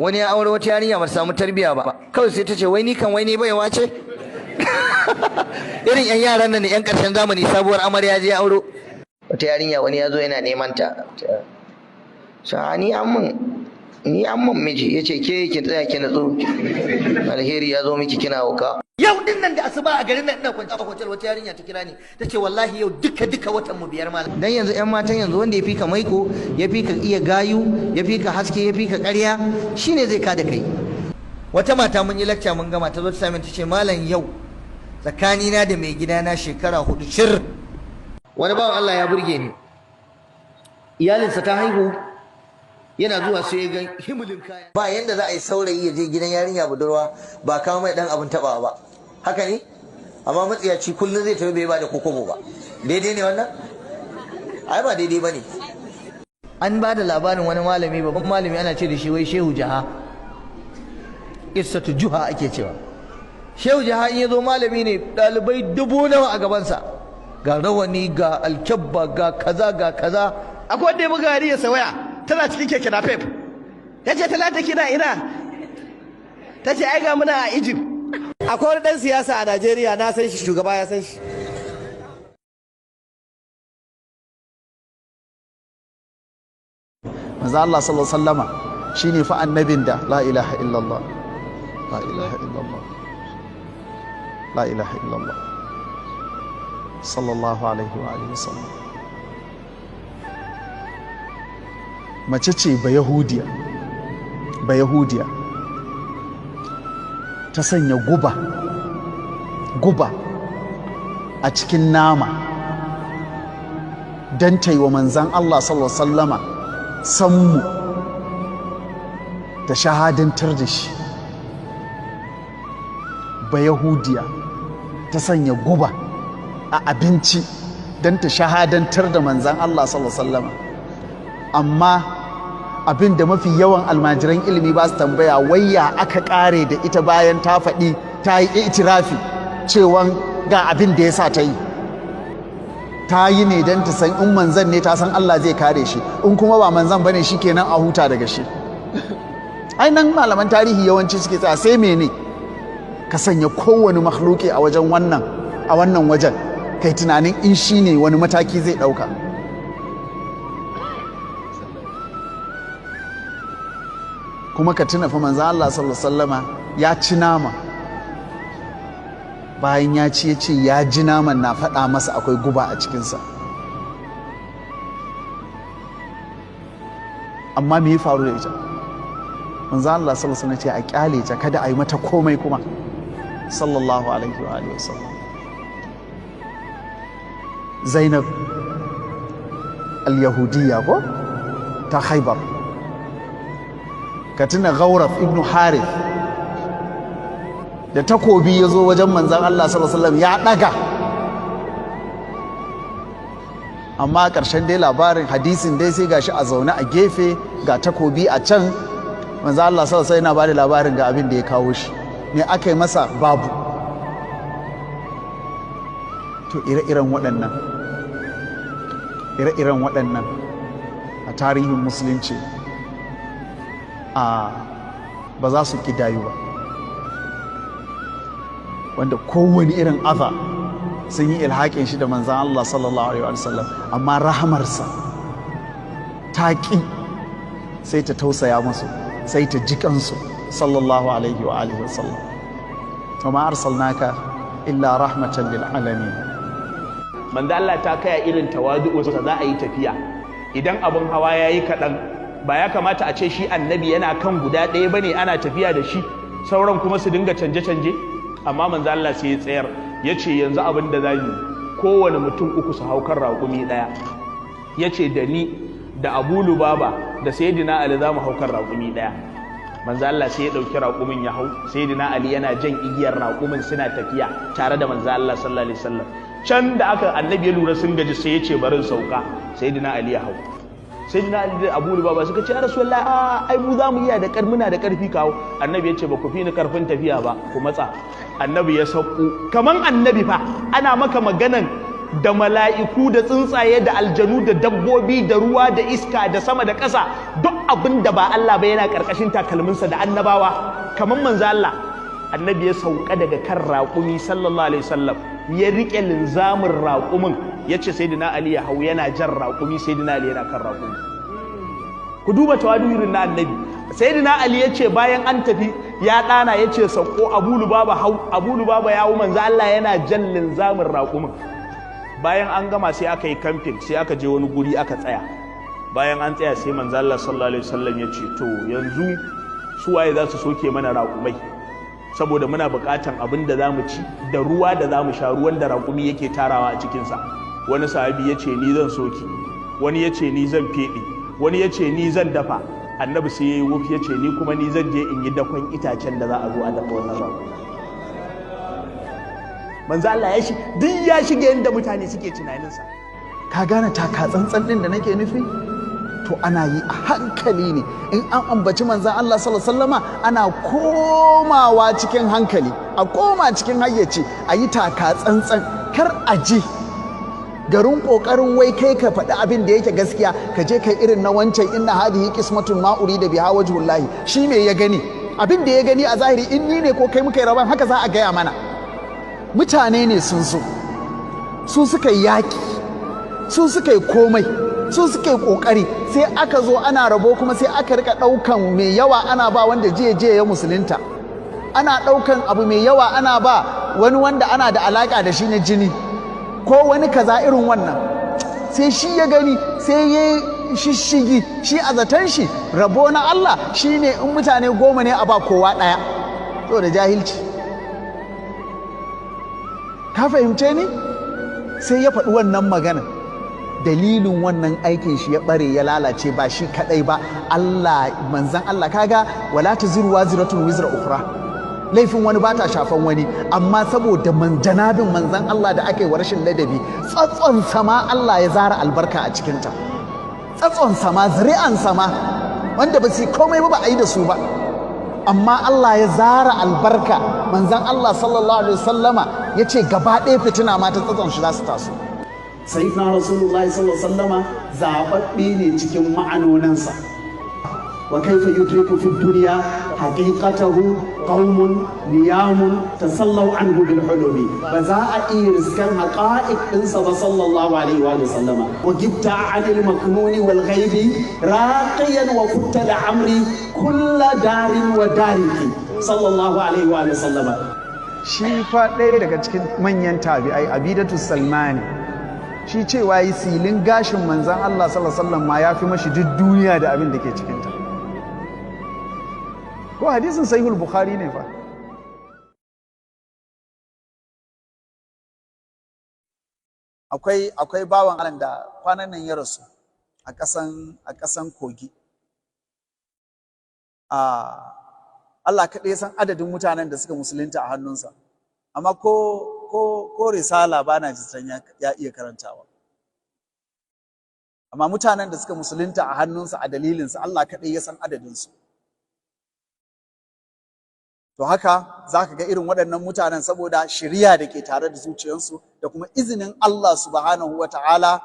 Wani ya aure wata yarinya ba ta samu tarbiya ba, kawai sai ta ce, "Wai ni kan, wai ni baiwa ce?" Irin yan yaran nan ne, yan karshen zamani. Sabuwar amarya je auro wata yarinya, wani ya zo yana neman ta. Sa ni amman, ni amman miji. Yace, "Ke, ki tsaya ki natsu, alheri ya zo miki, kina hauka." Yau din nan da asuba a garin nan, ina kwance a hotel, wata yarinya ta kira ni, ta ce, "Wallahi yau duka duka watan mu 5, malam." Dan yanzu yan matan yanzu, wanda ya fi ka maiko, ya fi ka iya gayu, ya fi ka haske, ya fi ka ƙarya, shine zai ka da kai. Wata mata, mun yi lecture mun gama, ta zo ta same ta ce, "Malam, yau tsakanina da mai gidana shekara 4 shir." Wani bawan Allah ya burge ni, iyalinsa ta haihu, yana zuwa sai ya ga himulin kaya. Ba yanda za a yi saurayi ya je gidan yarinya budurwa ba kawo mai dan abin tabawa ba, haka ne? Amma matsiyaci kullum zai tafi bai ba da kokobo ba. Daidai ne wannan? Ai ba daidai ba ne. An ba da labarin wani malami, babban malami, ana ce da shi wai Shehu Jaha. Qissatu Juha ake cewa. Shehu Jaha in ya zo, malami ne, ɗalibai dubu nawa a gabansa, ga rawani, ga alkyabba, ga kaza, ga kaza. Akwai wanda ya buga ya waya, tana cikin keke napep. Ya ce, "Talata, kina ina?" Ta ce, "Ai ga muna a Egypt." Akwai wani dan siyasa a Najeriya, na san shi, shugaba ya san shi. Manzo Allah sallallahu alaihi wasallama shine fa annabin da la ilaha illallah, la ilaha illallah, la ilaha illallah, sallallahu alaihi wa alihi wasallam. Mace ce ba Yahudiya, ba Yahudiya ta sanya guba, guba a cikin nama don ta yi wa manzan Allah sallallahu alaihi wasallama sammu ta shahadantar da shi. Ba Yahudiya ta sanya guba a abinci don ta shahadantar da manzan Allah sallallahu alaihi wasallama. Amma abin da mafi yawan almajiran ilimi ba su tambaya, wayya aka kare da ita bayan ta faɗi, ta yi itirafi cewan ga abin da ya sa ta yi? Ta yi ne don ta san in manzan ne, ta san Allah zai kare shi, in kuma ba manzan bane, shi kenan a huta daga shi. Ai nan malaman tarihi yawanci suke tsaya. Sai mene ka sanya kowane makhluki a wajen wannan, a wannan wajen, kai tunanin in shi ne, wani mataki zai ɗauka? Kuma ka tuna fa, manzan Allah sallallahu alaihi wasallama ya ci nama. Bayan ya ci, ya ce ya ji naman na faɗa masa akwai guba a cikinsa. Amma me ya faru da ita? Manzan Allah sallallahu alaihi wasallam ce a kyale ta, kada a yi mata komai kuma, sallallahu alaihi wa alihi wasallam. Zainab al-Yahudiyya ko ta Khaybar, ka tuna Ghauraf ibn Harith da takobi ya zo wajen manzan Allah sallallahu alaihi wasallam ya daga. Amma ƙarshen dai labarin hadisin dai, sai gashi a zaune a gefe, ga takobi a can, manzan Allah sallallahu alaihi wasallam yana bada labarin ga abin da ya kawo shi, me aka yi masa? Babu. To ire-iren waɗannan, ire-iren waɗannan a tarihin musulunci a ba za su kidayu ba, wanda kowane irin aza sun yi ilhaƙin shi da manzan Allah sallallahu alaihi wasallam, amma rahamarsa ta ƙi, sai ta tausaya musu, sai ta ji kansu, sallallahu alaihi wa alihi wasallam. Wa ma arsalnaka illa rahmatan lil alamin. Manzo Allah ta kaya irin tawadu'unsa, za a yi tafiya, idan abin hawa yayi kaɗan, ba ya kamata a ce shi annabi yana kan guda ɗaya bane ana tafiya da shi, sauran kuma su dinga canje-canje? Amma manzo Allah sai ya tsayar, ya ce, "Yanzu abin da za mu, kowane mutum uku su hau kan raƙumi ɗaya." Ya ce, "Da ni da Abu Lubaba da Sayyidina Ali za mu hau kan raƙumi ɗaya." Manzo Allah sai ya ɗauki raƙumin ya hau, Sayyidina Ali yana jan igiyar raƙumin, suna tafiya tare da manzo Allah sallallahu alaihi wasallam. Can da aka annabi ya lura sun gaji, sai ya ce, "Barin sauka." Sayyidina Ali ya hau. Sayyidina Ali da Abu Lubaba suka ce, "Ya Rasulullahi, a ai mu za mu iya da kar muna da karfi, kawo." Annabi ya ce, "Ba ku fi ni karfin tafiya ba, ku matsa." Annabi ya sauko kaman annabi fa ana maka maganan Da mala'iku da tsuntsaye da aljanu da dabbobi da ruwa da iska da sama da ƙasa, duk abin da ba Allah ba yana ƙarƙashin takalminsa, da annabawa kamar manzo Allah. Annabi ya sauka daga kan raƙumi, sallallahu alaihi wasallam, ya riƙe linzamin raƙumin, ya ce Sayyidina Ali ya hau. Yana jan raƙumi, Sayyidina Ali yana kan raƙumi. Ku duba tawadu irin na Annabi. Sayyidina Ali ya ce bayan an tafi ya ɗana, ya ce, "Sauko, Abu Lubaba, hau." Abu Lubaba ya hau, manzo Allah yana jan linzamin raƙumin. Bayan an gama sai aka yi camping, sai aka je wani guri aka tsaya. Bayan an tsaya, sai manzo Allah sallallahu alaihi wasallam ya ce, "To, yanzu su waye za su soke mana raƙumai? Saboda muna buƙatan abin da zamu ci da ruwa da zamu sha, ruwan da raƙumi yake tarawa a cikinsa." Wani sahabi ya ce, "Ni zan soke." Wani ya ce, "Ni zan feɗe." Wani ya ce, "Ni zan dafa." Annabi sai ya yi wuf, ya ce, "Ni kuma ni zan je in yi dakon itacen da za a zo a dafa wannan raƙumi." Manzo Allah ya shi duk ya shige yadda mutane suke tunaninsa. Ka gane taka tsantsan din da nake nufi? To, ana yi a hankali ne. In an ambaci Manzan Allah sallallahu alaihi wasallama, ana komawa cikin hankali, a koma cikin hayyaci, a yi taka tsantsan, kar a ji garin kokarin wai kai ka faɗi abin da yake gaskiya, ka je kai irin na wancan, "Inna hadihi qismatun ma urida biha wajhullahi." Shi me ya gani? Abin da ya gani a zahiri, in ni ne ko kai muka yi rabon haka, za a gaya mana. Mutane ne sun zo, su suka yi yaƙi, su suka yi komai, su suka yi ƙoƙari, sai aka zo ana rabo kuma sai aka rika ɗaukan mai yawa ana ba wanda jiya jiya ya musulunta, ana ɗaukan abu mai yawa ana ba wani wanda ana da alaƙa da shi na jini ko wani kaza irin wannan. Sai shi ya gani, sai ya shishigi. Shi a zaton shi rabo na Allah shine in mutane 10 ne, a ba kowa ɗaya, saboda jahilci. Ka fahimce ni? Sai ya faɗi wannan magana. Dalilin wannan aikin shi ya ɓare, ya lalace. Ba shi kaɗai ba, Allah, Manzan Allah, kaga "wala taziru waziratun wizra ukhra", laifin wani ba ta shafan wani. Amma saboda janabin Manzan Allah da aka yi wa rashin ladabi, tsatson sama Allah ya zara albarka a cikinta. Tsatson sama, zuri'an sama, wanda ba su komai ba, ba a yi da su ba, amma Allah ya zara albarka. Manzan Allah sallallahu alaihi wasallama ya ce gaba ɗaya fitina ma ta tsatson shi za su taso. Sayyidina Rasulullahi sallallahu alaihi wasallama zaɓaɓɓe ne cikin ma'anoninsa. Wa kaifa yudriku fi dunya haqiqatahu qaumun niyamun tasallaw anhu bil hulumi? Ba za a iya riskan haqa'iq ɗinsa ba, sallallahu alaihi wa sallama. Wa gibta anil maknuni wal ghaibi raqiyan wa kutta da amri kulla darin wa dariki, sallallahu alaihi wa sallama. Shi fa ɗaya daga cikin manyan tabi'ai, Abidatu Salmani, shi cewa yi silin gashin Manzan Allah sallallahu alaihi wasallam ma ya fi mashi duk duniya da abin da ke cikinta. Ko hadisin Sahihul Bukhari ne fa. Akwai bawan Allah da kwanan nan ya rasu a ƙasan Kogi. A Allah kaɗai san adadin mutanen da suka musulunta a hannunsa, amma ko risala ba na jiran ya iya karantawa. Amma mutanen da suka musulunta a hannunsa, a dalilinsa, Allah kaɗai ya san adadinsu. To, haka za ka ga irin waɗannan mutanen, saboda shiriya da ke tare da zuciyarsu da kuma izinin Allah subhanahu wa ta'ala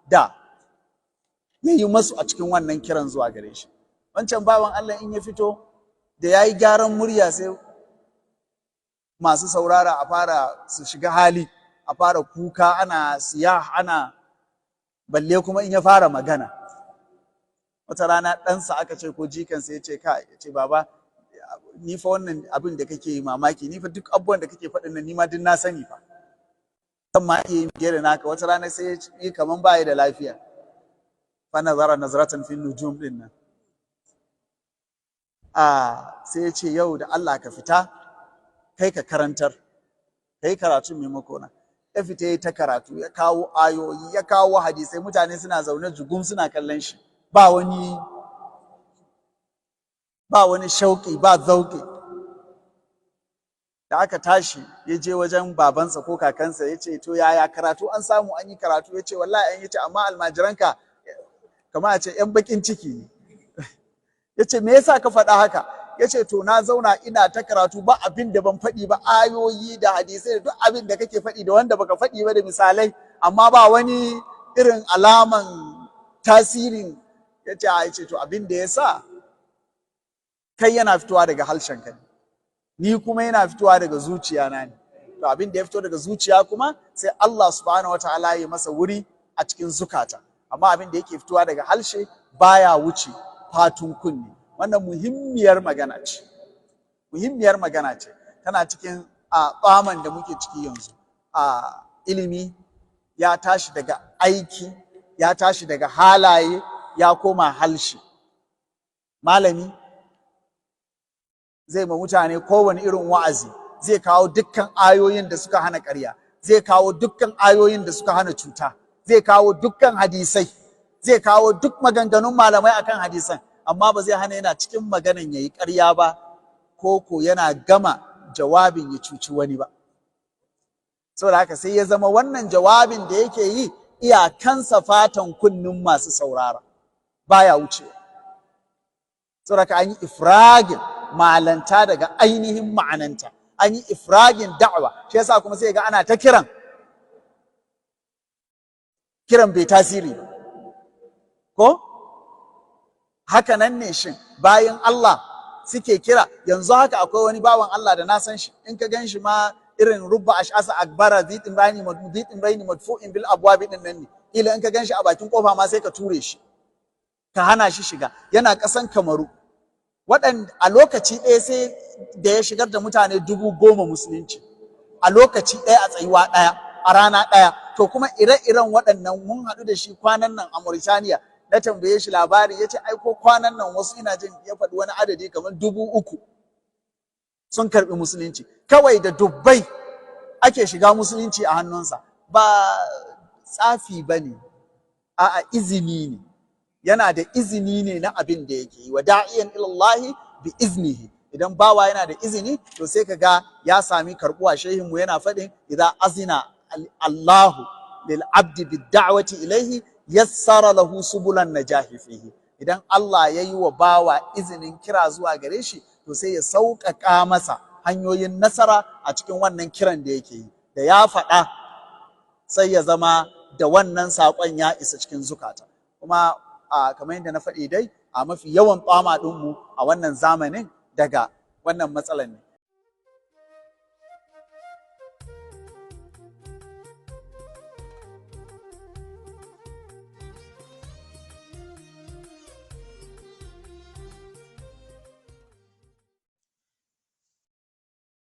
da ya yi masu a cikin wannan kiran zuwa gare shi. Wancan bawan Allah in ya fito da ya yi gyaran murya, sai masu saurara a fara su shiga hali, a fara kuka, ana siya, ana balle kuma in ya fara magana. Wata rana ɗansa aka ce ko jikansa ya ce, "Ka," ya ce, "Baba, ni fa wannan abin da kake yi mamaki, ni fa duk abubuwan da kake faɗin nan, ni ma duk na sani fa, zan ma iya yin fiye da naka." Wata rana sai ya yi kaman baya da lafiya, fa nazara nazratan fin nujum din nan, a sai ya ce, "Yau da Allah ka fita kai ka karantar, kai karatu maimako na." Ya fita ya ta karatu, ya kawo ayoyi, ya kawo hadisai. Mutane suna zaune jugum suna kallon shi, ba wani shauƙi, ba zauƙi. Da aka tashi, ya je wajen babansa ko kakansa, ya ce, "To, yaya karatu? An samu an yi karatu?" Ya ce, "Wallahi an yi." Ce, "Amma almajiranka kama a ce 'yan baƙin ciki ne." Ya ce, "Me yasa ka faɗa haka?" Ya ce to na zauna ina ta karatu, ba abin da ban faɗi ba, ayoyi da hadisai da duk abin da kake faɗi da wanda baka faɗi ba da misalai, amma ba wani irin alaman tasirin. Ya ce a ce to abin da ya sa kai yana fitowa daga harshen ka ne, ni kuma yana fitowa daga zuciya na ne. To abin da ya fito daga zuciya kuma sai Allah subhanahu wataala ya masa wuri a cikin zukata, amma abin da yake fitowa daga harshe baya wuce fatun kunne. Wannan muhimmiyar magana ce, muhimmiyar magana ce, tana cikin a tsaman da muke ciki yanzu. A ilimi ya tashi daga aiki, ya tashi daga halaye, ya koma halshe. Malami zai ma mutane kowane irin wa'azi, zai kawo dukkan ayoyin da suka hana ƙarya, zai kawo dukkan ayoyin da suka hana cuta, zai kawo dukkan hadisai, zai kawo duk maganganun malamai akan hadisan, amma ba zai hana yana cikin maganan yayi ƙarya ba, ko ko yana gama jawabin ya cuci wani ba. Saboda haka sai ya zama wannan jawabin da yake yi iyakansa fatan kunnin masu saurara, baya wucewa. Saboda haka an yi ifragin malanta daga ainihin ma'ananta, an yi ifragin da'awa. Shi yasa kuma sai ga ana ta kiran, kiran bai tasiri ba. Ko haka nan ne? Shin bayan Allah suke kira yanzu haka? Akwai wani bawan Allah da na san shi, in ka gan shi ma irin rubba ash'asa akbara zitin raini madfu'in bil abwabi din nan ne. Ila in ka gan shi a bakin kofa ma sai ka ture shi ka hana shi shiga. Yana kasan Kamaru. Waɗanda a lokaci ɗaya sai da ya shigar da mutane 10,000 musulunci a lokaci ɗaya, a tsayuwa ɗaya, a rana ɗaya. To kuma ire-iren waɗannan, mun haɗu da shi kwanan nan a Mauritania, na tambaye shi labari, ya ce ai ko kwanan nan wasu, ina jin ya faɗi wani adadi kamar 3,000 sun karɓi musulunci. Kawai da dubbai ake shiga musulunci a hannunsa. Ba tsafi ba ne, a'a, izini ne, yana da izini ne na abin da yake yi. Wa da'iyan ilallahi bi iznihi. Idan bawa yana da izini, to sai ka ga ya sami karbuwa. Shehinmu yana faɗin idza azina Allahu lil abdi bid da'wati ilaihi yassara lahu subulan najahi fihi. Idan Allah ya yi wa bawa izinin kira zuwa gare shi, to sai ya sauƙaƙa masa hanyoyin nasara a cikin wannan kiran da yake yi. Da ya faɗa sai ya zama da wannan saƙon ya isa cikin zukata. Kuma a kamar yadda na faɗi dai, a mafi yawan ɓama ɗinmu a wannan zamanin daga wannan matsalar ne.